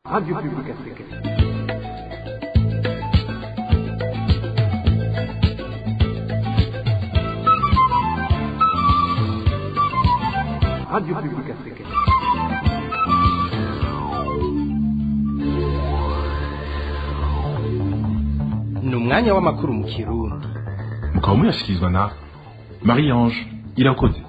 Radio Publique Africaine. Radio Publique Africaine. Ni umwanya w'amakuru mu Kirundi. Mukaba muyashyikirizwa na Marie Ange Irakoze.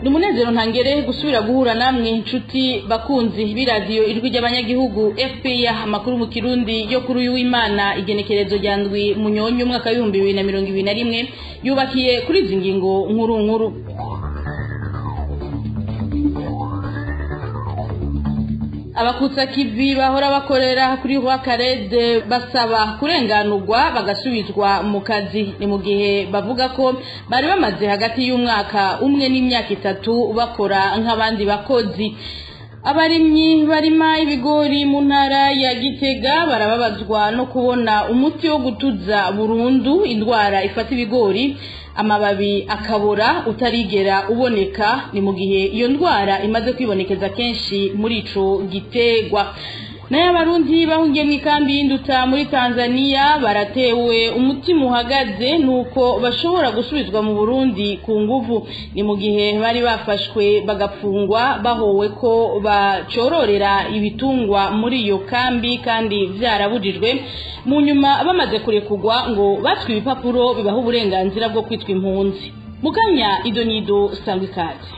Ni umunezero ntangere gusubira guhura namwe inshuti bakunzi b'iradiyo Ijwi ry'Abanyagihugu FPA. Amakuru mu Kirundi yo kuri uyu w'Imana, igenekerezo rya 7 Munyonyo umwaka w'2021, yubakiye kuri izi ngingo nkuru nkuru. Abakutsa kivi bahora bakorera kuri Roi Karede basaba kurenganurwa bagasubizwa mu kazi. Ni mu gihe bavuga ko bari bamaze hagati y'umwaka umwe n'imyaka 3 bakora nk'abandi bakozi. Abarimyi barima ibigori mu ntara ya Gitega barababazwa no kubona umuti wo gutuza burundu indwara ifata ibigori amababi akabora utarigera uboneka. Ni mu gihe iyo ndwara imaze kwibonekeza kenshi muri ico gitegwa. Nayo Abarundi bahungiye mu ikambi y'Induta muri Tanzania baratewe umutima uhagaze nuko bashobora gusubizwa mu Burundi ku nguvu. Ni mu gihe bari bafashwe bagapfungwa bahowe ko bacororera ibitungwa muri iyo kambi kandi vyarabujijwe. Mu nyuma bamaze kurekurwa ngo batswe ibipapuro bibaha uburenganzira bwo kwitwa impunzi. Mukanya idonido sangwa ikaze.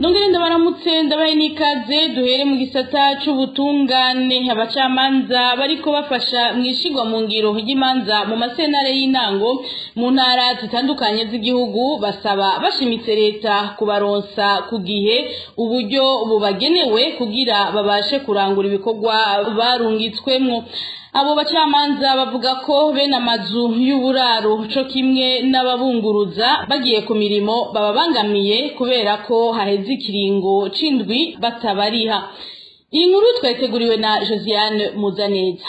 Nongere ndabaramutse, ndabaye n'ikaze. Duhere mu gisata c'ubutungane. Abacamanza bariko bafasha mwishigwa mu ngiro ry'imanza mu masenare y'intango mu ntara zitandukanye z'igihugu basaba bashimitse leta kubaronsa ku gihe uburyo bubagenewe kugira babashe kurangura ibikorwa barungitswemwo. Abo bacamanza bavuga ko bene amazu y'uburaro co kimwe n'ababunguruza bagiye ku mirimo bababangamiye kubera ko haheze ikiringo c'indwi batabariha. Iyi nkuru twateguriwe na Josiane Muzaneza.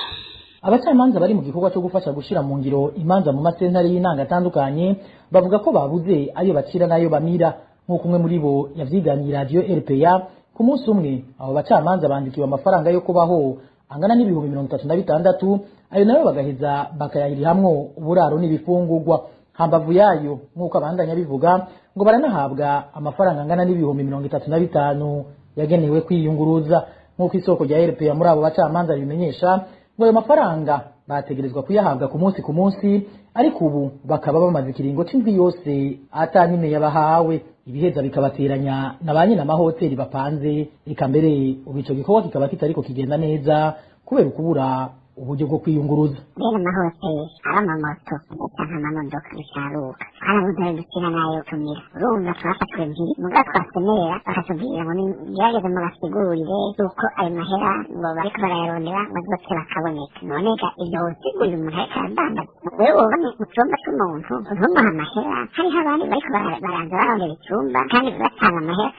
Abacamanza bari mu gikorwa cyo gufasha gushira mu ngiro imanza mu masentare y'intango atandukanye bavuga ko babuze ayo bacira n'ayo bamira, nk'uko umwe muri bo yavyiganiye radio RPA. Ku munsi umwe abo bacamanza bandikiwe amafaranga yo kubaho angana n'36,000, ayo nayo bagaheza bakayahirihamwo uburaro n'ibifungurwa. Hambavu yayo, nk'uko abandanya bivuga, ngo baranahabwa amafaranga angana n'35,000 yagenewe kwiyunguruza. Nk'uko isoko rya RPA muri abo bacamanza ribimenyesha, ngo ayo mafaranga bategerezwa kuyahabwa ku munsi ku munsi, ariko ubu bakaba bamaze ikiringo c'indwi yose ata n'imwe yabahawe. Ibiheza bikabateranya na ba nyina amahoteli bapanze. Eka mbere ubu ico gikorwa kikaba kitariko kigenda neza kubera ukubura uburyo bwo kwiyunguruza. Bene amahoteli, ari amamoto canke amamodoka bisharuka, harabuze ayo dukina n'ayo tumira. Urumva twafashwe mpiri, muga twasemerera bakatubwira ngo nigerageze mubasigurire yuko ayo mahera ngo bariko barayarondera ngo azoce bakaboneka. None ga ivyo wosigurira umuntu ariko aradandaza? Wewe woba mu cumba c'umuntu ntumuhe amahera, hariho abandi bariko baraza barondera icumba kandi batanga amahera,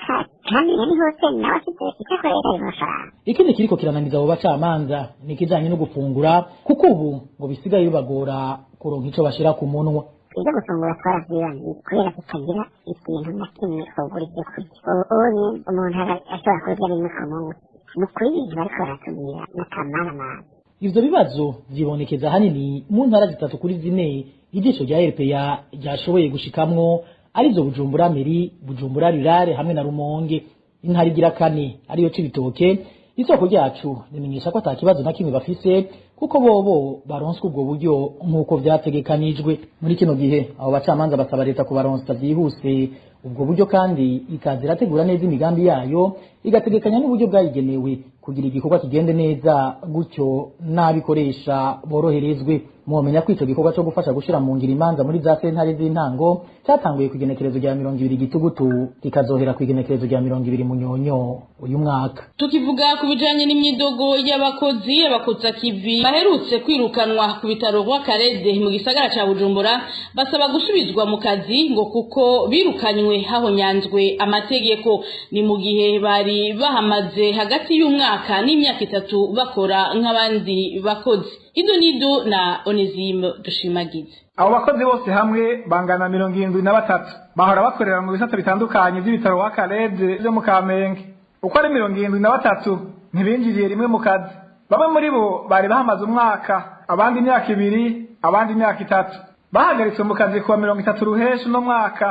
kandi nyene hoteli nawe afite ico akoresha ayo mafaranga. Ikindi kiriko kirananiza abo bacamanza ni ikijanye no gufungura, kuko ubu ngo bisigaye bibagora kuronka ico bashira ku munwa. Ibyo gufungura twaravyibangiye kubera tutagira ikintu na kimwe twogura ivyo kurya. Ubu umuntu ashobora kurya rimwe ku munsi. Ni ukuri ibintu bariko baratubwira n'akamaramaza. Ivyo bibazo vyibonekeza hanini mu ntara 3 kuri 4 ijisho rya RPA ryashoboye gushikamwo, arizo Bujumbura Meri, Bujumbura Rurare hamwe na Rumonge. Intara igira 4 ariyo Cibitoke, isoko ryacu rimenyesha ko ata kibazo na kimwe bafise kuko bobo baronswa ubwo buryo nk'uko vyategekanijwe. Muri kino gihe abo bacamanza basaba leta kubaronsa vyihuse ubwo buryo, kandi ikaza irategura neza imigambi yayo, igategekanya n'uburyo bwayigenewe kugira igikorwa kigende neza, gutyo n'abikoresha boroherezwe. Mwomenya ko ico gikorwa co gufasha gushira mu ngiro imanza muri za sentare z'intango catanguye ku igenekerezo rya 20 Gitugutu, kikazohera ku igenekerezo rya 20 Munyonyo uyu mwaka. Tukivuga ku bijanye n'imyidogo y'abakozi, abakotsa kivi baherutse kwirukanwa ku bitaro Roi Karede mu gisagara ca Bujumbura basaba gusubizwa mu kazi ngo kuko birukanywe hahonyanzwe amategeko. Ni mu gihe bari bahamaze hagati y'umwaka n'imyaka 3 bakora nk'abandi bakozi. Idonido na Onesime Dushimagize. Abo bakozi bose hamwe bangana 73 bahora bakorera mu bisata bitandukanye by'ibitaro Roi Karede byo mu Kamenge. Uko ari 73 ntibinjiriye rimwe mu kazi. Bamwe muri bo bari bahamaze umwaka, abandi imyaka 2, abandi imyaka 3. Bahagaritswe mu kazi kuwa 30 Ruheshi no mwaka,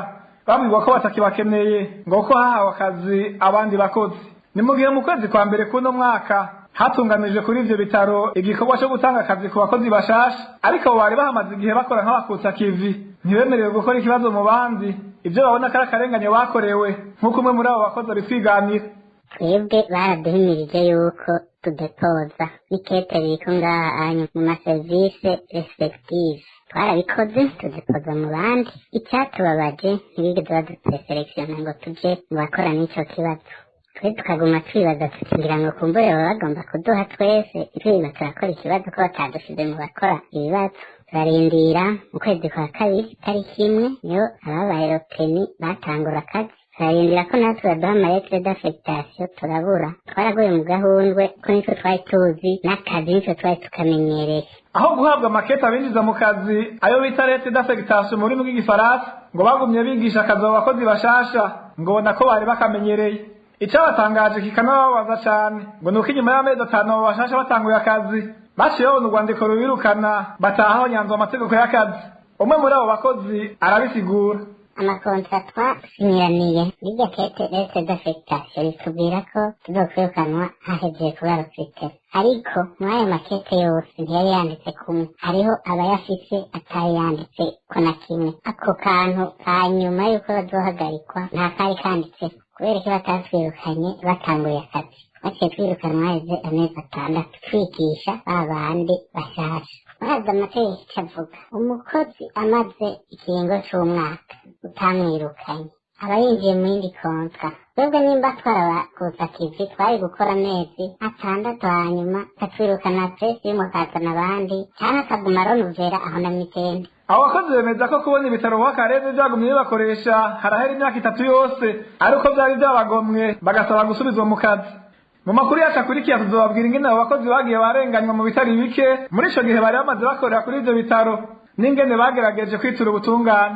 babwirwa ko batakibakeneye ngo ko hahawe akazi abandi bakozi. Ni mu gihe mu kwezi kwa mbere kuno mwaka hatunganijwe kuri ivyo bitaro igikorwa cyo gutanga akazi ku bakozi bashasha, ariko abo bari bahamaze igihe bakora nk'abakutsa kivi ntibemerewe gukora ikibazo mu bandi. Ivyo babona ko ari akarenganyo bakorewe, nk'uko umwe muri abo bakozi abitwiganira. Twebwe baraduhimirije yuko tudepoza n'ikete biriko ngaha mu maserivise respective, twarabikoze tudepoza mu bandi. Icyatubabaje ntibigeze badupreselektiona ngo tuje mu bakora n'ico kibazo. Twe tukaguma twibaza tukigira ngo kumbure baba bagomba kuduha twese twiba turakora ikibazo ko batadushize mu bakora ibibazo. Turarindira mu kwezi kwa kabiri tariki 1 niyo ababaye roteni batangura akazi. Turarindira ko natwe baduha amalettre d'affectation turabura. Twaraguye mu gahundwe ko nitwe twari tuzi n'akazi nitwe twari tukamenyereye. Aho guhabwa makete abinjiza mu kazi ayo bita lettre d'affectation mu rurimi rw'igifaransa, ngo bagumye bigisha akazi abo bakozi bashasha ngo nako bari bakamenyereye. Icabatangaje kikanababaza cane ngo nuko inyuma y'amezi 5 abo bashasha batanguye akazi baciye babona urwandiko rubirukana bataha nyanzwa amategeko y'akazi. Umwe muri abo bakozi arabisigura. Amakontra twasinyiraniye n'iryo kete lettre d'affectation ritubwira ko tuzokwirukanwa hahejeye kuba recruté, ariko muri ayo makete yose ntiyari yanditse kumwe, hariho abayafise atari yanditse ko na kimwe. Ako kantu ka nyuma y'uko bazohagarikwa nta kari kanditse, kubera ko batatwirukanye batanguye akazi. Baciye twirukanwa haheze amezi 6 twigisha ba bandi bashasha. Murazi amategeko ico avuga, umukozi amaze ikiringo c'umwaka utamwirukanye aba yinjiye mu yindi kontra. Twebwe nimba twarabakutsa kivi twari gukora amezi 6 hanyuma akatwirukana twese mukazana abandi canke akaguma aronuvera aho na mitende. Abo bakozi bemeza ko kubona ibitaro Roi Karede byagumye bibakoresha harahera imyaka 3 yose, ariko byari byabagomwe bagasaba gusubizwa mu kazi. Mu makuru yacu akurikiye tuzobabwira ingene abo bakozi bagiye barenganywa mu bitari bike muri ico gihe bari bamaze bakorera kuri ivyo bitaro n'ingene bagerageje kwitura ubutungane.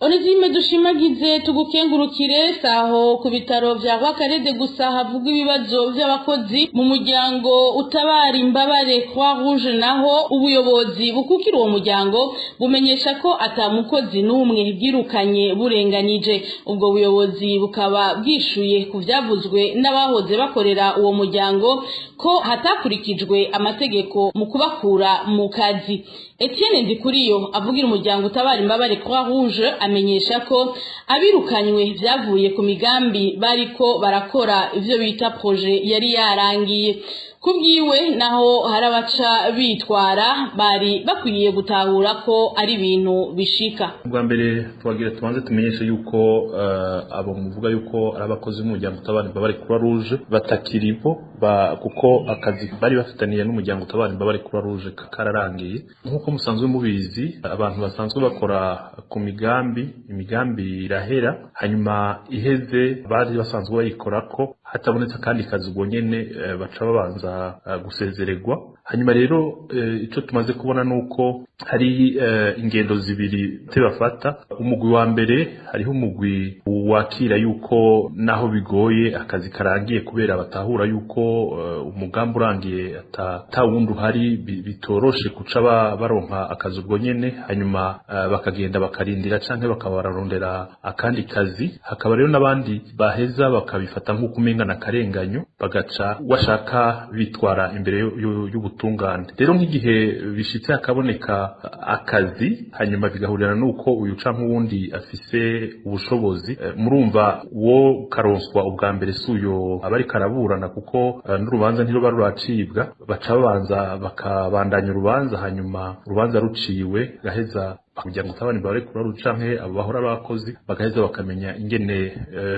Onesime Dushimagize tugukengurukire. Saho ku bitaro vya Roi Karede gusa havuga ibibazo by'abakozi mu muryango utabara imbabare Croix Rouge, naho ubuyobozi bukukira uwo muryango bumenyesha ko atamukozi n'umwe bwirukanye burenganije. Ubwo buyobozi bukaba bwishuye ku vyavuzwe n'abahoze bakorera uwo muryango ko hatakurikijwe amategeko mu kubakura mu kazi. Etienne Ndikuriyo avugira umuryango utabara imbabare Croix Rouge amenyesha ko abirukanywe vyavuye ku migambi bariko barakora ivyo bita projet yari yarangiye. Kubwiwe naho harabaca bitwara bari bakwiye gutahura ko ari ibintu bishika. Bwa mbere twagira tubanze tumenyeshe yuko abo muvuga yuko ari abakozi b'umuryango utabara imbabare Croix Rouge batakiribo, kuko akazi bari bafitaniye n'umuryango utabara imbabare Croix Rouge kararangiye. Nkuko musanzwe mubizi, abantu basanzwe bakora ku migambi, imigambi irahera, hanyuma iheze bari basanzwe bayikorako hatabonetse kandi kazi ubwo nyene baca babanza gusezererwa. Hanyuma rero ico tumaze kubona nuko hari ingendo zibiri bafata. Umugwi wa mbere hariho umugwi wakira yuko naho bigoye akazi karangiye kubera batahura yuko umugambi urangiye atawundi uhari, bitoroshe kuca baronka akazi ubwo nyene, hanyuma bakagenda bakarindira canke bakabararondera akandi kazi. Hakaba rero n'abandi baheza bakabifata nk'uko umenga na karenganyo, bagaca washaka bitwara imbere y'ubutungane. Rero nk'igihe bishitse hakaboneka akazi hanyuma bigahurirana nuko uyu canke uwundi afise ubushobozi, murumva wo karonswa ubwa mbere suyo abari karaburana, kuko n'urubanza ntiruba ruracibwa, baca babanza bakabandanya urubanza, hanyuma urubanza ruciwe gaheza Kugira ngo utabane imbabare Croix Rouge canke abo bahora abakozi bagaheza bakamenya ingene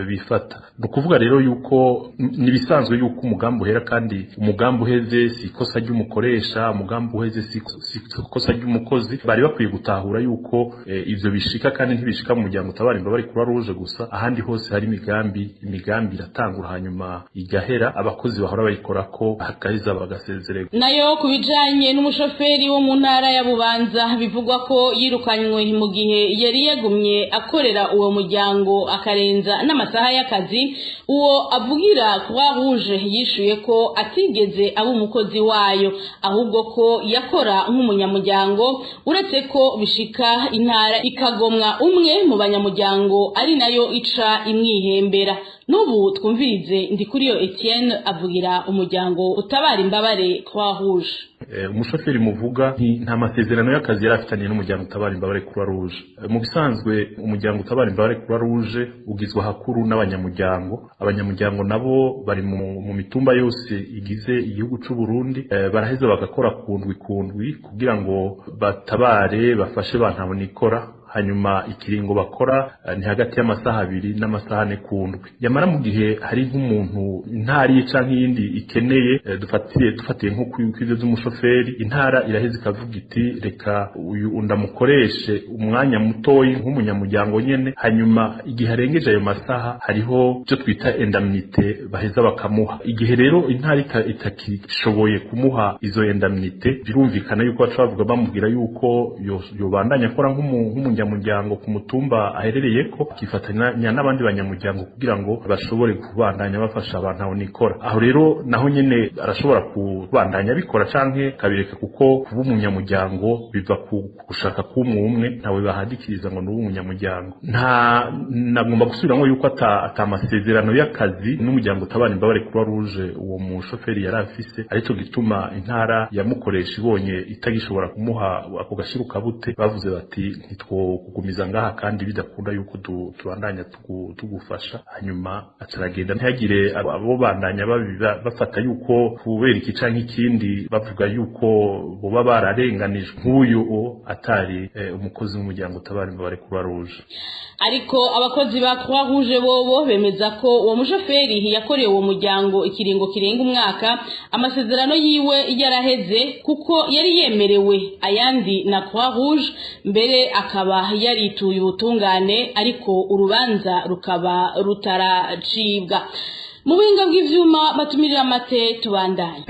bifata. Ni ukuvuga rero yuko nibisanzwe yuko umugambi uhera, kandi umugambi uheze si ikosa ry'umukoresha, umugambi uheze si ikosa ry'umukozi. Bari bakwiye gutahura yuko ivyo bishika, kandi ntibishika mu muryango utabara imbabare Croix Rouge gusa, ahandi hose hari imigambi iratangura hanyuma igahera, abakozi bahora bayikorako hakaheza bagasezererwa. Nayo ku bijanye n'umushoferi wo mu ntara ya Bubanza bivugwa ko yirukanywe mu gihe yari yagumye akorera uwo muryango akarenza n'amasaha y'akazi, uwo avugira Croix Rouge yishuye ko atigeze aba umukozi wayo, ahubwo ko yakora nk'umunyamuryango, uretse ko bishika intara ikagomwa umwe mu banyamuryango ari nayo ica imwihembera. N'ubu twumvirize Ndikuriyo Etienne avugira umuryango utabara imbabare Croix Rouge. Umushoferi muvuga nta masezerano y'akazi yari afitaniye n'umuryango utabara imbabare Croix Rouge. Mu bisanzwe umuryango utabara imbabare Croix Rouge ugizwe hakuru n'abanyamuryango. Abanyamuryango nabo bari mu mitumba yose igize igihugu c'u Burundi, baraheza bagakora kundwi kundwi kugira ngo batabare bafashe bantabonikora. Hanyuma ikiringo bakora ni hagati y'amasaha 2 n'amasaha 4 kundwi. Yamara mu gihe hari nk'umuntu intari canke iyindi ikeneye, dufatiye nko kw'ivyo vy'umushoferi, intara iraheza ikavuga iti reka uyu ndamukoreshe umwanya mutoyi nk'umunyamuryango nyene, hanyuma igihe arengeje ayo masaha hariho ivyo twita indemnité baheza bakamuha. Igihe rero intara itakishoboye kumuha izo indemnité, birumvikana yuko baca bavuga bamubwira yuko yobandanya akora nk'umunyamuryango ku mutumba aherereyeko, akifatanya n'abandi banyamuryango kugira ngo bashobore kubandanya bafasha abantu aho nikora. Aho rero naho nyene arashobora kubandanya abikora canke kabireka, kuko kuba umunyamuryango biva ku gushaka k'umwe, ntawe bahadikiriza ngo n'ubu umunyamuryango. Nta nagomba gusubiramwo yuko ata amasezerano y'akazi n'umuryango utabara imbabare Croix Rouge uwo mushoferi yari afise, arico gituma intara yamukoresha ibonye itagishobora kumuha ako gashiruka bute, bavuze bati ntitwo kugumiza ngaha kandi bidakunda yuko tubandanya tugufasha. Hanyuma acaragenda, ntihagire abo bandanya bafata yuko kubera iki canke ikindi bavuga yuko boba bararenganijwe nk'uyu atari umukozi w'umuryango utabara imbabare Croix Rouge. Ariko abakozi ba Croix Rouge bobo bemeza ko uwo mushoferi yakoreye uwo muryango ikiringo kirenga umwaka, amasezerano yiwe yaraheze kuko yari yemerewe ayandi na Croix Rouge, mbere akaba yarituye ubutungane ariko urubanza rukaba rutaracibwa. Mu buhinga bw'ivyuma batumirira amate tubandanye.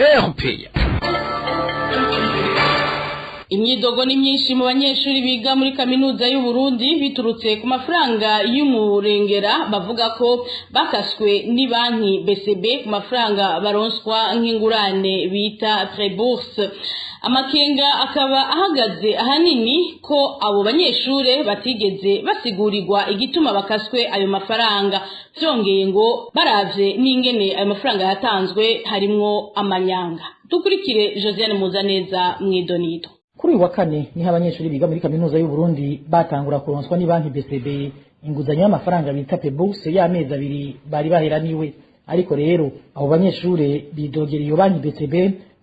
Imyidogo ni myinshi mu banyeshuri biga muri kaminuza y'u Burundi biturutse ku mafaranga y'umurengera bavuga ko bakaswe ni banki BCB ku mafaranga baronswa nk'ingurane bita pré-bourse. Amakenga akaba ahagaze ahanini ko abo banyeshure batigeze basigurirwa igituma bakaswe ayo mafaranga, vyongeye ngo baravye n'ingene ayo mafaranga yatanzwe harimwo amanyanga. Dukurikire Josiane Muzaneza mwidonido. Kuri wa kane niho abanyeshuri biga muri kaminuza y'u Burundi batangura kuronswa ni banki BCB inguzanyo y'amafaranga bita pré-bourse y'amezi 2 bari baheraniwe. Ariko rero abo banyeshure bidogera iyo banki BCB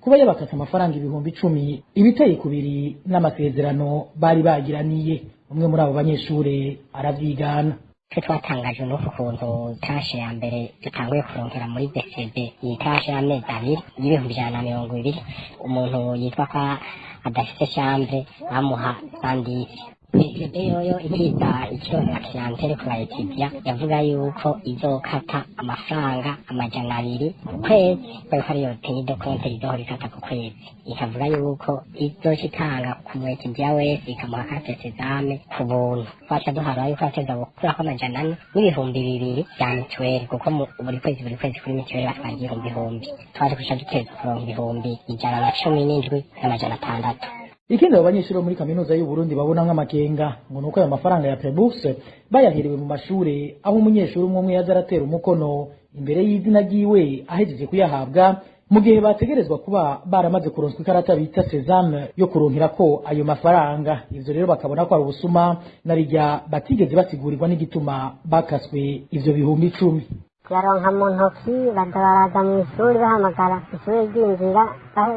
kuba yabakata amafaranga 10,000 ibiteye kubiri n'amasezerano bari bagiraniye. Umwe muri abo banyeshure aravyigana. Twe twatangaje n'uku kuntu tranche ya mbere dutanguye kuronkera muri BCB, iyi tranche y'amezi 2 y'120,000, umuntu yitwa ko adafite chambre bamuha sandisi. BCB yoyo ikiza ikirondera clientele ku bayetidia, yavuga yuko izokata amafaranga 200 ku kwezi, kubera ko ariyo tenue de compte izohora ikata ku kwezi. Ikavuga yuko izoca itanga ku mwetidia wese ikamuha carte sesame ku buntu. Twaca duharura yuko ateza gukurako 400 n'ibihumbi 2 vya mituweli, kuko buri kwezi kuri mituweli batwara 1,000. Twaje kuca duteza kuronka 117,600. Ikindi abo banyeshuri bo muri kaminuza y'u Burundi babona nk'amakenga ngo nuko ayo mafaranga ya pré-bourse bayaherewe mu mashure, aho umunyeshuri umwe umwe yaza aratera umukono imbere y'izina ryiwe ahejeje kuyahabwa, mu gihe bategerezwa kuba baramaze kuronswa ikarata bita sesame yo kuronkera ko ayo mafaranga. Ivyo rero bakabona ko ari ubusuma na rijya batigeze basigurirwa n'igituma bakaswe ivyo 10,000. Tuyaronka mu ntoki, baraza mu ishuri bahamagara ishuri ryinjira,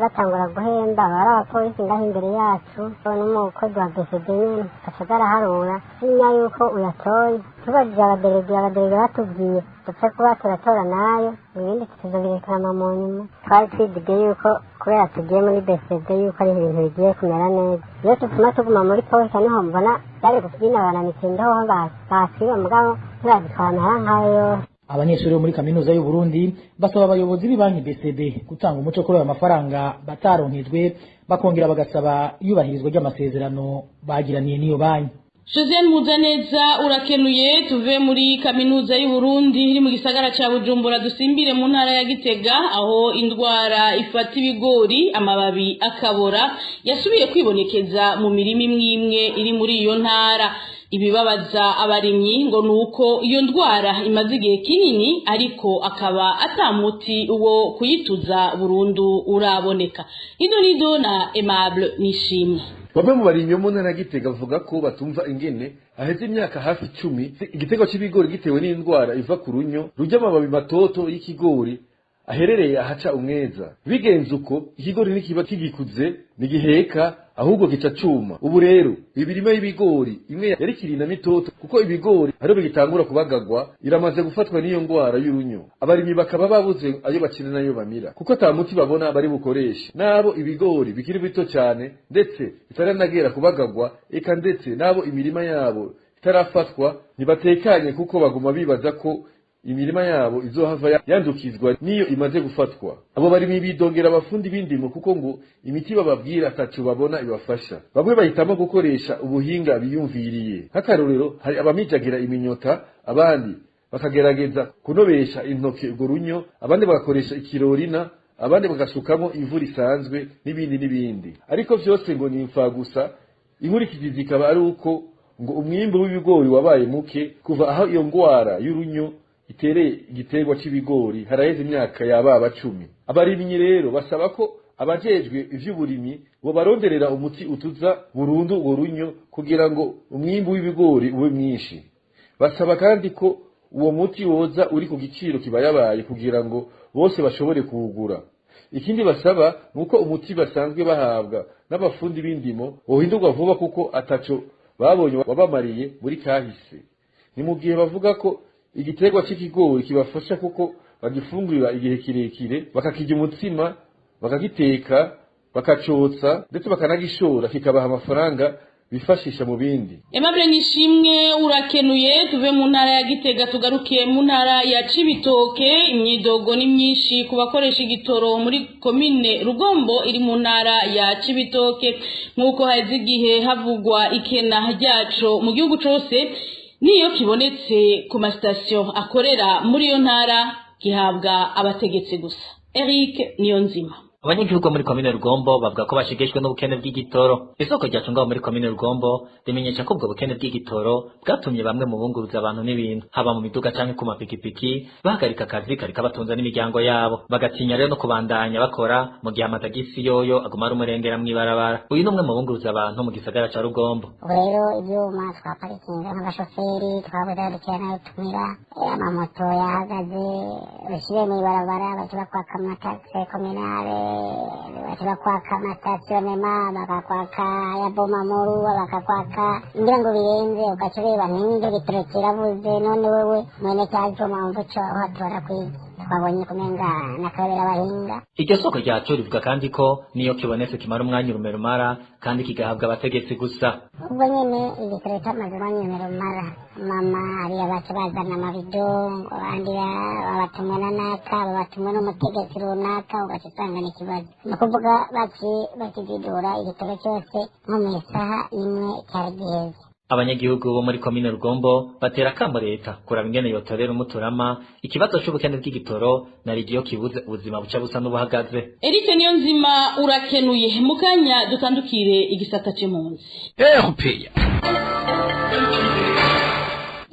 batangura guhemba bari abapolisi ngaho imbere yacu n'umukozi wa BCD nyene gaca garaharura sinya yuko uyatoye. Tubajije abaderege, abaderege batubwiye dupfe kuba turatora nayo, ibindi tuzobireklama mu nyuma. Twari twidige yuko kubera tugiye muri BCD yuko ari ibintu bigiye kumera neza. Iyo tutuma tuguma muri posita niho mbona byari kubyina banamitindo ho basiba, mugabo ntibadutwara amahera nkayo yose. Abanyeshuri bo muri kaminuza y'u Burundi basaba abayobozi b'ibanki BCB gutanga umuco kuri ayo mafaranga bataronkejwe, bakongera bagasaba iyubahirizwa ry'amasezerano bagiraniye n'iyo banki. Josiane Muzaneza urakenuye. Tuve muri kaminuza y'u Burundi iri mu gisagara ca Bujumbura dusimbire mu ntara ya Gitega, aho indwara ifata ibigori amababi akabora yasubiye kwibonekeza mu mirima imwe imwe iri muri iyo ntara. Ibibabaza abarimyi ngo nuko iyo ndwara imaze igihe kinini, ariko akaba atamuti wo kuyituza burundu uraboneka. Ido nido na Aimable Nishimwe. Bamwe mu barimyi bo mu ntara ya Gitega bavuga ko batumva ingene haheze imyaka hafi 10 igitego c'ibigori gitewe n'indwara iva ku runyo rurya amababi matoto y'ikigori aherereye ahaca umweza. Bigenze uko, ikigori ntikiba kigikuze, ntigiheka, ahubwo gica cuma. Ubu rero imirima y'ibigori imwe yari ikiri na mitoto, kuko ibigori hariho bigitangura kubagagwa, iramaze gufatwa n'iyo ndwara y'urunyo. Abarimyi bakaba babuze ayo bakina n'ayo bamira, kuko ata muti babona bari bukoreshe. N'abo ibigori bikiri bito cyane ndetse bitaranagera kubagagwa, eka ndetse n'abo imirima yabo itarafatwa, ntibatekanye kuko baguma bibaza ko imirima yabo izohava yandukizwa niyo imaze gufatwa. Abo barimyi bidongera abafundi b'indimo, kuko ngo imiti bababwira ataco babona ibafasha. Bamwe bahitamo gukoresha ubuhinga biyumviriye. Nk'akarorero, hari abamijagira iminyota, abandi bakagerageza kunobesha intoke urwo runyo, abandi bagakoresha ikirorina, abandi bagasukamo ivu risanzwe n'ibindi n'ibindi. Ariko vyose ngo ni imfagusa. Inkurikizi zikaba ari uko ngo umwimbu w'ibigori wabaye muke kuva aho iyo ngwara y'urunyo itereye igiterwa c'ibigori, haraheze imyaka yababa 10. Abarimyi rero basaba ko abajejwe ivy'uburimyi bobaronderera umuti utuza burundu urwo runyo kugira ngo umwimbu w'ibigori ube mwinshi. Basaba kandi ko uwo muti woza uri ku giciro kibayabaye kugira ngo bose bashobore kuwugura. Ikindi basaba nuko umuti basanzwe bahabwa n'abafundi b'indimo wohindurwa vuba, kuko ataco babonye wabamariye muri kahise. Ni mu gihe bavuga ko igiterwa c'ikigori kibafasha, kuko bagifungurira igihe kirekire, bakakirya umutsima, bakagiteka, bakacotsa, ndetse bakanagishora kikabaha amafaranga bifashisha mu bindi. Aimable Nishimwe urakenuye. Tuve mu ntara ya Gitega tugarukiye mu ntara ya Cibitoke. Imyidogo ni myinshi ku bakoresha igitoro muri komine Rugombo iri mu ntara ya Cibitoke, nk'uko haheze igihe havugwa ikena ryaco mu gihugu cose. Niyo kibonetse ku masitasiyo akorera muri iyo ntara, gihabwa abategetsi gusa. Eric Niyonzima. Abanyagihugu muri komine Rugombo bavuga ko bashegeshwe n'ubukene bw'igitoro. Isoko ryacu ngaho muri komine Rugombo rimenyesha ko ubwo bukene bw'igitoro bwatumye bamwe mu bunguruza abantu n'ibintu, haba mu miduga canke ku mapikipiki, bahagarika akazi kari kabatunze n'imiryango yabo, bagatinya rero no kubandanya bakora mu gihe amatagisi yoyo aguma ari umurengera mw'ibarabara. Uyu ni umwe mu bunguruza abantu mu gisagara ca Rugombo. Ubu rero ivyuma twaparikinga nk'abashoferi twabuze aho dukira n'ayo tumira, amamoto yahagaze, ushyire mw'ibarabara baca bakwaka amatagisi kominale, baca bakwaka amasitasiyo, bakakwaka ya bomamuru, bakakwaka ngira ngo birenze, ugaca ureba n'ibyo gitoro kirabuze. None wewe mwene cya cuma wumva uca uhatora kwiki? Twabonye kumenga n'akabera abahinga. Iryo soko ryacu rivuga kandi ko niyo kibonetse kimara umwanya urumerumara, kandi kigahabwa abategetsi gusa. Ubwo nyene igitoro cyamaze umwanya urumerumara, mama hariya baca bazana amabido, abandi babatumwe na naka, babatumwe n'umutegetsi runaka, ugaca usanga ni ikibazo. Ni ukuvuga bakizidura igitoro cyose nko mu isaha imwe cyari giheze. Abanyagihugu bo muri komine Rugombo batera akamo leta kuraba ingene yotorera umuturama ikibazo c'ubukene bw'igitoro, na rigiyo kibuze ubuzima buca busa n'ubuhagaze. Eric Niyonzima urakenuye. Mu kanya dutandukire igisata c'impunzi. RPA.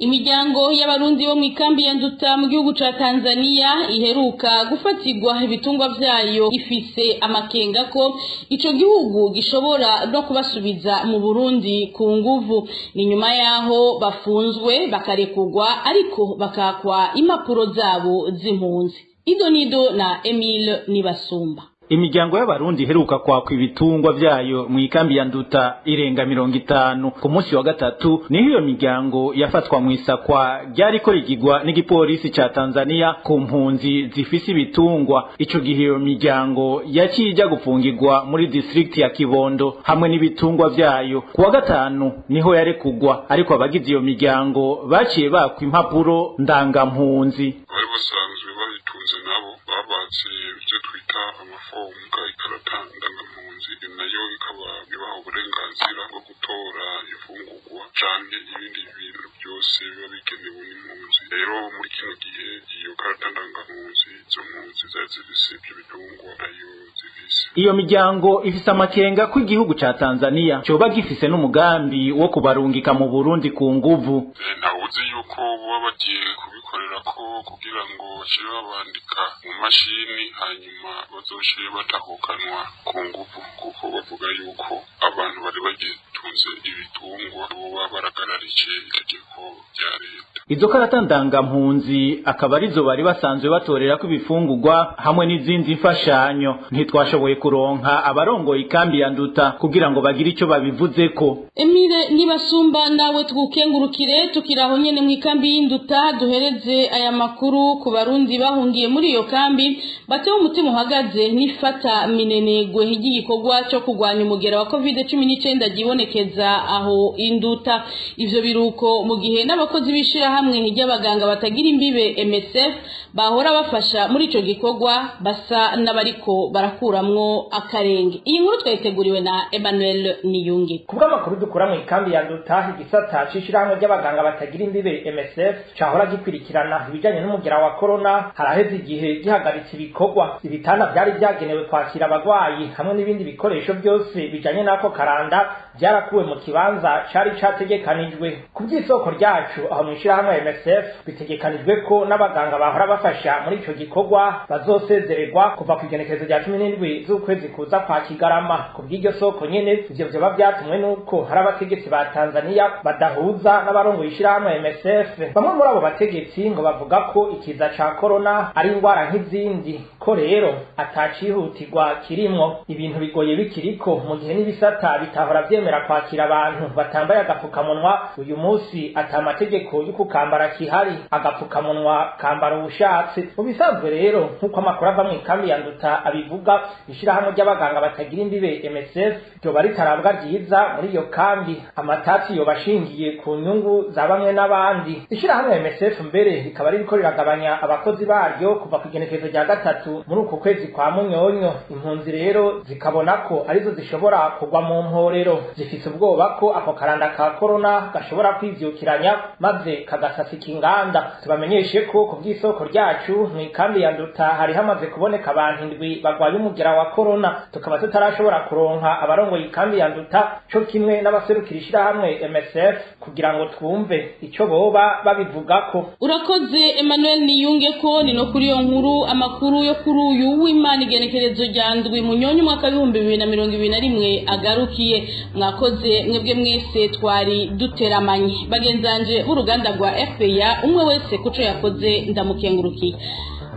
Imiryango y'abarundi bo mu ikambi ya Nduta mu gihugu ca Tanzania iheruka gufatirwa ibitungwa vyayo ifise amakenga ko ico gihugu gishobora no kubasubiza mu Burundi ku nguvu. Ni nyuma yaho bafunzwe bakarekurwa ariko bakakwa impapuro zabo z'impunzi. Idonido na Emile Nibasumba. Imiryango y'abarundi iheruka kwakwa ibitungwa vyayo mu ikambi ya Nduta irenga 50. Ku munsi wa gatatu niho iyo miryango yafatwa mu isakwa ryariko rigigwa n'igipolisi ca Tanzania ku mpunzi zifise ibitungwa. Ico gihe iyo miryango yaciye ija gufungirwa muri district ya Kibondo hamwe n'ibitungwa vyayo. Ku wa gatanu niho yarekugwa, ariko abagize iyo miryango baciye bakwa impapuro ndangampunzi. Bari basanzwe babitunze nabo babatse ibyo twita amafomu, ikarata ndangampunzi nayo ikaba ibaha uburenganzira bwo gutora imfungurwa canke ibindi bintu byose biba bigenewe n'impunzi. Rero muri kino gihe iyo karata ndangampunzi izo mpunzi zari zifise ibyo bitungwa nayo zifise. Iyo miryango ifise amakenga ko igihugu ca Tanzania coba gifise n'umugambi wo kubarungika mu Burundi ku nguvu. Ntawuzi yuko boba bagiye kubikorera ko kugira ngo bashire babandika mu mashini, hanyuma bazoshire batahukanwa ku nguvu, kuko bavuga yuko abantu bari bagitunze ibitungwa boba baragararije itegeko rya leta. Izo karata ndangampunzi akaba arizo bari basanzwe batorerako ibifungurwa hamwe n'izindi mfashanyo. Ntitwashoboye kuronka abarongoye ikambi ya Nduta kugira ngo bagire ico babivuzeko. Emile Nibasumba, nawe twukengurukire. Tukiraho nyene mu ikambi y'Induta duhereze aya makuru ku barundi bahungiye muri iyo kambi batewe umutima uhagaze n'ifata minenegwe ry'igikorwa cyo kurwanya umugera wa COVID-19 gibonekeza aho Induta. Ivyo biruko mu gihe n'abakozi b'ishirahamwe ry'abaganga batagira imbibe MSF bahora bafasha muri ico gikorwa basa n'abariko barakuramwo akarenge. Iyi nkuru twayiteguriwe na Emmanuel Niyunge. Kubwa makuru dukura mu ikambi ya Nduta, igisata c'ishirahamwe ry'abaganga batagira imbibe MSF cahora gikwirikirana ibijanye n'umugera wa corona haraheze igihe gihagaritse ibikorwa. Ibitanda vyari vyagenewe kwakira abagwayi hamwe n'ibindi bikoresho byose bijanye n'ako karanda byarakuwe mu kibanza cari categekanijwe. Ku by'isoko ryacu aho mu ishirahamwe MSF bitegekanijwe ko n'abaganga bahora bafasha muri ico gikorwa bazosezererwa kuva ku igenekerezo rya 17 z'ukwezi kuza kwa Kigarama. Ku bw'iryo soko nyene ivyo vyoba vyatumwe n'uko hari abategetsi ba Tanzania badahuza n'abarongoye ishirahamwe MSF. Bamwe muri abo bategetsi ngo bavuga ko ikiza ca corona ari ingwara nk'izindi, ko rero atacihutirwa kirimwo. Ibintu bigoye bikiriko mu gihe n'ibisata bitahora vyemera kwakira abantu batambaye agapfukamunwa uyu munsi ata mategeko yo kukambara kihari. Agapfukamunwa kambara ubushatse. Mu bisanzwe rero nk'uko amakuru ava mu ikambi ya Nduta abivuga, ishirahamwe ry'abaganga batagira imbibe MSF ryoba ritarabwa ryiza muri iyo kambi. Amatati yoba ashingiye ku nyungu za bamwe n'abandi. Ishirahamwe MSF mbere rikaba ririko riragabanya abakozi baryo kuva ku igenekerezo rya 3 muri uku kwezi kwa Munyonyo. Impunzi rero zikabona ko arizo zishobora kugwa mu mporero. Zifise ubwoba ko ako karanda ka corona gashobora kwivyukiranya maze kagasasika inganda. Tubamenyeshe ko ku bw'isoko ryacu mu ikambi ya Nduta hari hamaze kuboneka abantu 7 bagwaye umugera wa corona. Tukaba tutarashobora kuronka abarongoye ikambi ya Nduta co kimwe n'abaserukira ishirahamwe MSF kugira ngo twumve ico boba babivugako. Urakoze Emmanuel Niyunge ko ni no kuri iyo nkuru amakuru yo kuri uyu w'Imana igenekerezo rya 7 Munyonyo mwaka 2021 agarukiye. Mwakoze mwebwe mwese twari duteramanye. Bagenzanje b'uruganda rwa RPA umwe wese kuco yakoze ndamukengurukiye.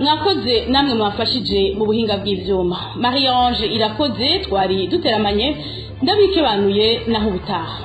Mwakoze namwe mwafashije mu buhinga bw'ivyuma. Marie Ange irakoze twari duteramanye, ndabikebanuye naho ubutaha.